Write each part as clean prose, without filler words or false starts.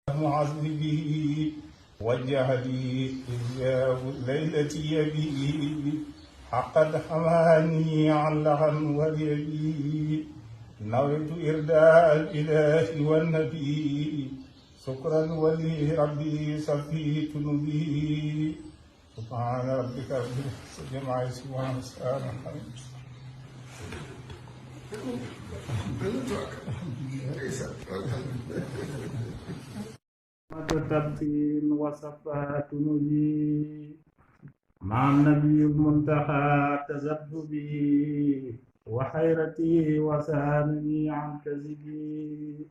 معذبي وجه لي إياه ليلتي بي حقد حماني عن لغن وليبي نويت إرداء الإله والنبي شكرا ولي ربي صفيت نبي سبحان ربك رب العزة عما يصفون وسلام على تبتين وصفات نجي مع النبي المنتهى تذبذبي وحيرتي وسامني عن كذبي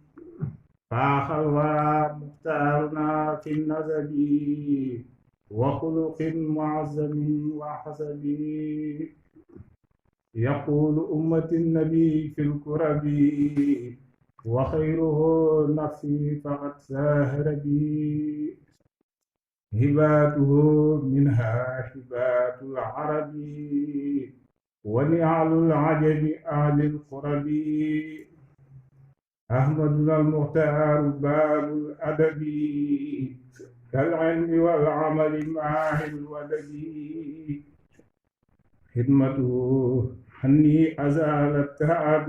فاخ الورى مختارنا في النسب وخلق معظم وحسب يقول أمة النبي في الكرب وخيره نفسي فقد ساهر بي هباته منها هبات العرب ونعل العجب أهل القرب أحمدنا المختار باب الأدب كالعلم والعمل مع الودد خدمته حني أزال التعب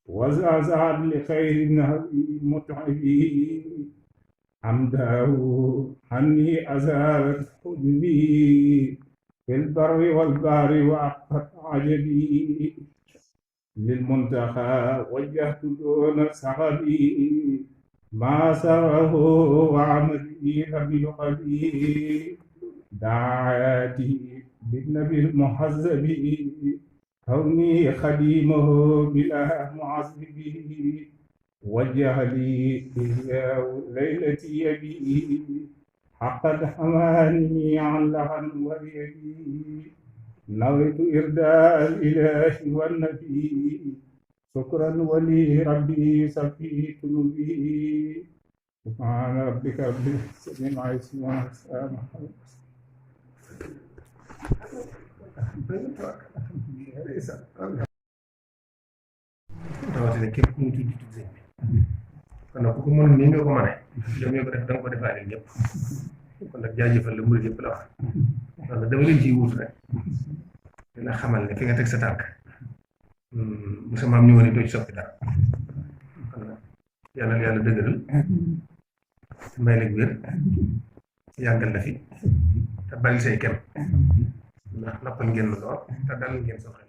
وزعزع لخير نهبي متعبي حمده حني أزالت حجبي في البر والبحر وأقفت عجبي للمنتهى وجهت دون سغبي ما سره وعملي بلقبي دعاتي بالنبي المحزب كوني خديمه بلا معذب وجه لي إياه ليلتي يبي حقد حماني عن لغن وليبي نويت إرداء الإله والنبي شكرا ولي ربي صفيت نبي سبحان ربك رب العزة عما يصفون وسلام على rawatina képp ku ñu tudd tudd sëñ bi kon nag ku ko mën nii nga ko mënee yow mi ko def da nga ko defaale ñëpp kon nag jaajëfal la murid yëpp la wax donc dama leen ciy wut rek dina xamal ne fi nga teg sa tànk bu sa maam ñëwoon doo ci soppi dara kon nag yàlla dëgëral may la wér yàggal la fi te bari say kem ndax noppal ngeen lool te dal ngeen sa xel